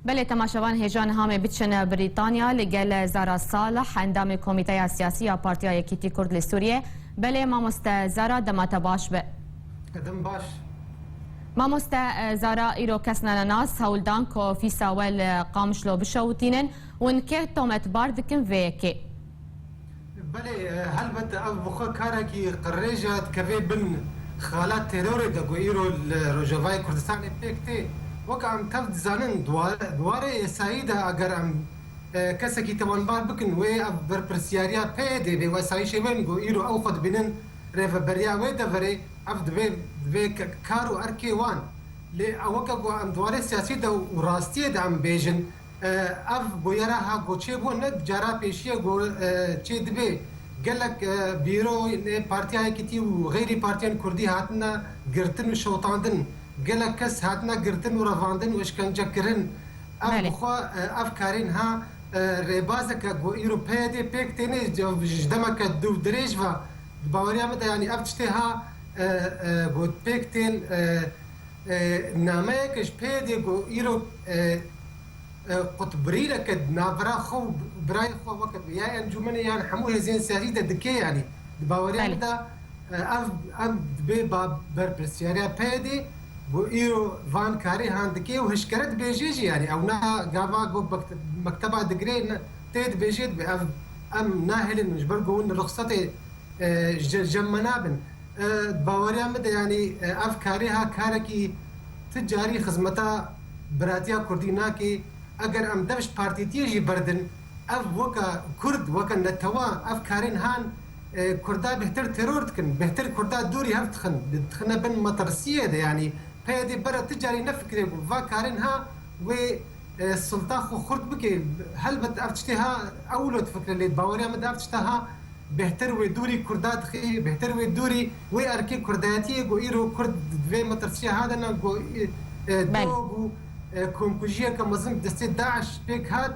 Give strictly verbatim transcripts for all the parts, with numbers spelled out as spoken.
Belê, temaşevan, hêja niha em ê biçin Brîtanya li gel Zara Salih, endamê Komîteya Siyasî ya Partiya Yekîtî Kurd li Sûriyê. Belê, mamoste Zara, dema te baş be. Dem baş. Mamoste, e, Zara, îro kes nenenas hewl dan ku ofîsa we li Qamişlo bişewitînin. Hûn kê tometbar dikin vê yekê? Belê, e, helbet ev bi xwe karekî qirêj e, dikeve bin xala terorê de ku îro li Rojavayê Kurdistanê pêk tê. Weke em tev dizanin, di ware, di warê yasayî de eger em, e, kesekî tawanbar bikin, wê ev berpirsiyariya P Y D'ê bê, wesayîşê wê in ku îro ew xwe dibînin rêveberiya wê deverê, ev divê, divê ke-, kar û erkê wan. Lê ew weke ku em di warê siyasî de û rastiyê de em bêjin, e, ev bûyera ha ku çêbû ne cara pêşiye ku, e, çê dibe. Gelek, e, bîroyê Partiya Yekîtî û xeyrî partiyên Kurdî hatine girtin û şewitandin. Gelek kes hatine girtin û revandin û işkencekirin. Ev Belê. bi xwe, e, ev karên ha, e, rêbazeke ku îro P Y D pêk têne, ji, ji demeke dû dirêj ve, di baweriya min de, yanî ev tiştê ha, e, e, ku pêk tên, e, e, nameyeke ji P Y D ku îro, e, e, qutbirîneke di navbera xwe û birayê xwe weke ya encûmenê yan hemû hêzên siyasî de dike, yanî di baweriya Belê. min de, e, ev, ev dibe ba-, berpirsiyariya P Y D ku îro van karê han dike û hişkere dibêje jî, yanî ew na gava ku mekte-, mekteba digire ne, tê dibêje dibe ev, em nahêlin ji ber ku hûn ruxsetê, e, ji cem me nabin. E, baweriya min de, yanî, e, ev karê ha karekî ti carî xizmeta biratiya Kurdî nake. Eger em dev ji partîtiyê jî berdin, ev weke Kurd, weke netewa, ev karên han, e, Kurda bêhtir teror dikin, bêhtir Kurda dûrî hev dixin, dixine bin metirsiyê de, yanî P Y D bere ti carî nefikirê ku va karên ha wê, e, sulta xwe xurt bike. Helbet ev tiştê ha ewlo difikire, lê baweriya min de ev tişta ha bêhtir wê dûrî Kurda dixê, bêhtir wê dûrî wê erkê Kurdayetiyê ku îro Kurd di vê metirsiya ha de ne ku, e, e, Belê. dog û, e, komkujiyeke mezin bi destê DAIŞ pêk hat,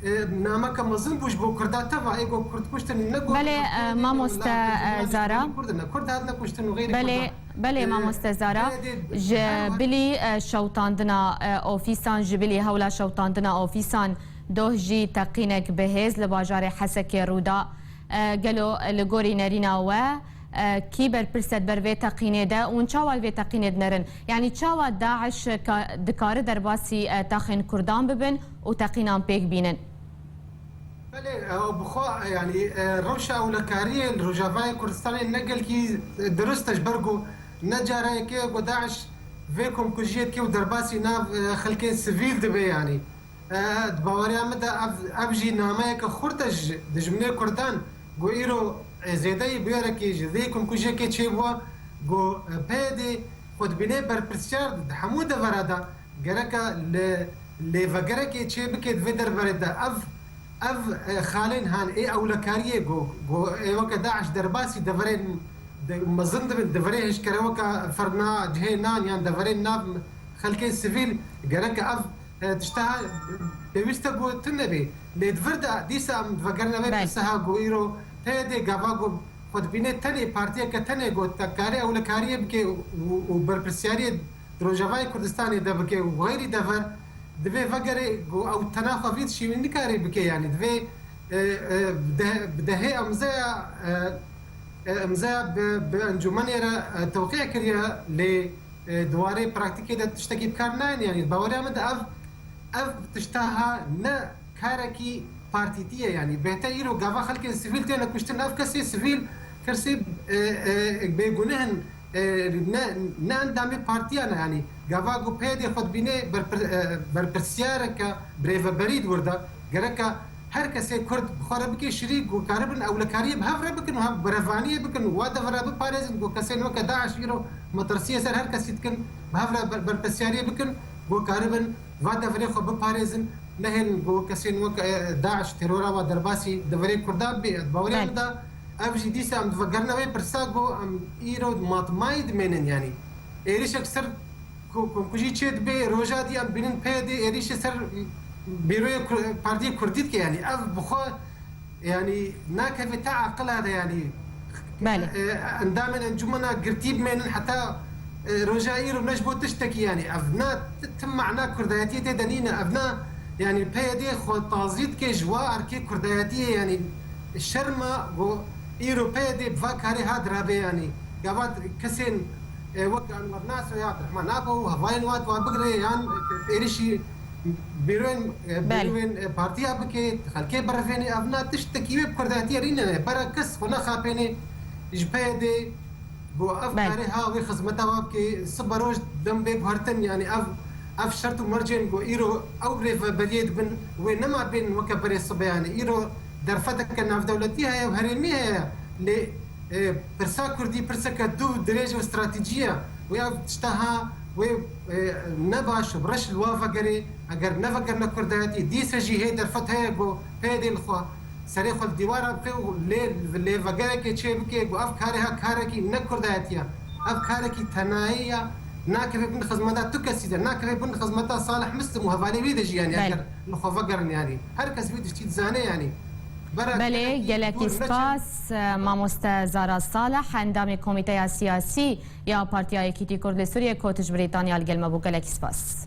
e, nameke mezin bû ji bo Kurda teva, ê ku Kurd kuştin ne ku Belê, e, mamoste, e, Zara. Kurd ne Kurd hatine kuştin û xeyrî Belê, Kurdan. belê, E, mamoste Zara. P Y D Ji her wek bilî, e, şewitandina, e, ofîsan, ji bilî hewla şewitandina ofîsan doh jî teqînek bi hêz li bajarê Hesekê rû da. E, gelo li gorî nerîna we, e, kî berpirs e di ber vê teqînê de û hûn çawa li vê teqînê dinerin? Yanî çawa DAIŞ ka-, dikare derbasî, e, taxên Kurdan bibin û teqînan pêk bînin? Belê, ew bi xwe, yanî, e, rewşa ewlekariyê li Rojavayê Kurdistanê ne gelkî, e, dirust e, ji ber ku ne cara yekê ye ku DAIŞ vê komkujiyê dike û derbasî nav, e, xelkên sivîl dibe, yanî. E, di baweriya min de ev, ev jî nameyeke xurt e ji dijminê Kurdan, ku îro, e, zêdeyî bûyerekî ji vê komkujiyekê çêbûye, ku, e, P Y D xwe dibîne berpirsyar di hemû devera de, gereke li lêvegerekê çêbike di vê derbarê de. Ev, ev, e, xalên han ê ewlekariyê ku, ku ê weke DAIŞ derbasî deverên de, mezin dibin, deverê hişkere weke ferna cihê nan yan deverên nav xelkê sivîl, gereke ev, e, tişta pêwîst e ku tune bê. Lê di vir de dîsa em vegerine vê Belê. pirsa ha ku îro P Y D gava ku xwe dibîne tenê partiyeke tenê ku te kare ewlekariyê bike û, û berpirsyariyê di Rojavayê Kurdistanê de bike û xeyrî dever, divê vegere ku ew tena xwe vî şîwî nikare bike, yanî divê, e, e, bi de-, bi dehê emzeya, e, e, emzeya bi, bi encûmenê re, e, tewqî kiriye, lê, e, di warê praktîkê de tiştekî bi kar nayên, yanî baweriya min de ev, ev tişta ha ne karekî partîtî ye, yanî bêhtir îro gava xelkên sivîl têne kuştin, ev kesê sivîl, kesê, e, e, bêguneh in, e, ne, ne endamê partiya ne, yanî gava ku P Y D xwe dibîne berpir-, e, berpirsyareke birêveberî di wir de, gereke her kesê Kurd bi xwe re bike şirî ku karibin ewlekariyê bi hev re bikin û hev berevaniyê bikin û wa devera biparêzin ku kesên weke DAIŞ îro metirsiyê ser her kesî dikin, bi hev re ber-, berpirsyariyê bikin ku karibin va deverê xwe biparêzin, nehêlin ku kesên wek, e, DAIŞ terora wa derbasî deverê Kurdan bê. Di baweriya Belê. min de ev jî dîsa em divegerine wê pirsa ku em îro matmayî dimênin, yanî êrîşek ser ku-, komkujî çê dibe, roja dî em bînin P Y D êrîşê ser bîroyê Kur-, Partiyê Kurdî dike, yanî ev bi xwe, yanî nakeve te aqila de, yanî Belê. e, endamên encûmena girtî bimênin heta E, roja îro ne ji bo tiştekî, yanî ev na ti, ti mana kurdayetiyê tê de nîne, ev na, yanî P Y D xwe tazî dike ji wa erkê kurdayetiyê, yanî şerma ku îro P Y D bi va karê hat rabe, yanî gava kesên, e, wek Enwer Naso ya Abdurrahman Apo û hevalên wan wa bigire yan êrişî bîroyên, e, Belê. bîroyên, e, partiya bike, xelkê birevêne, ev na tiştekî wê bi kurdayetiyê rîne, bera kes xwe nexapêne ji P Y D. Ku ev Belê. karê ha wê xizmeta wa bike, sibe roj dem bê guhertin, yanî ev, ev şert û mercên ku îro ew rêveberiyê dibin, wê nema bên weke berê sibe, yanî îro derfeteke navdewletî heye û herêmî heye, lê, e, pirsa kurdî pirseke dû dirêj û stratejî ye. Wê ev tişta ha, wê, e, ne baş û reş li wa vegerê, eger nevegerine kurdayetî, dîse jî hê derfet heye ku P Y D li xwe serê xwe li dîwara bixê û lê, lê vegerekê çê bike ku ev karê ha karekî ne kurdayetî ye. Ev karekî tenayî ye. Nakeve bin xizmeta tu kesî de, nakeve bin xizmeta Salih Muslim û hevalê wî de jî, yanî Belê. eger li xwe vegerin, yanî her kes vî tiştî dizane, yanî. Bera Belê, gelekî gelekî dûr neçin. spas, e, mamoste Zara Salih, endamê Komîteya Siyasî ya Partiya Yekîtî Kurd li Sûriyê, ku tu ji Brîtanya li gel me bû. Gelekî spas.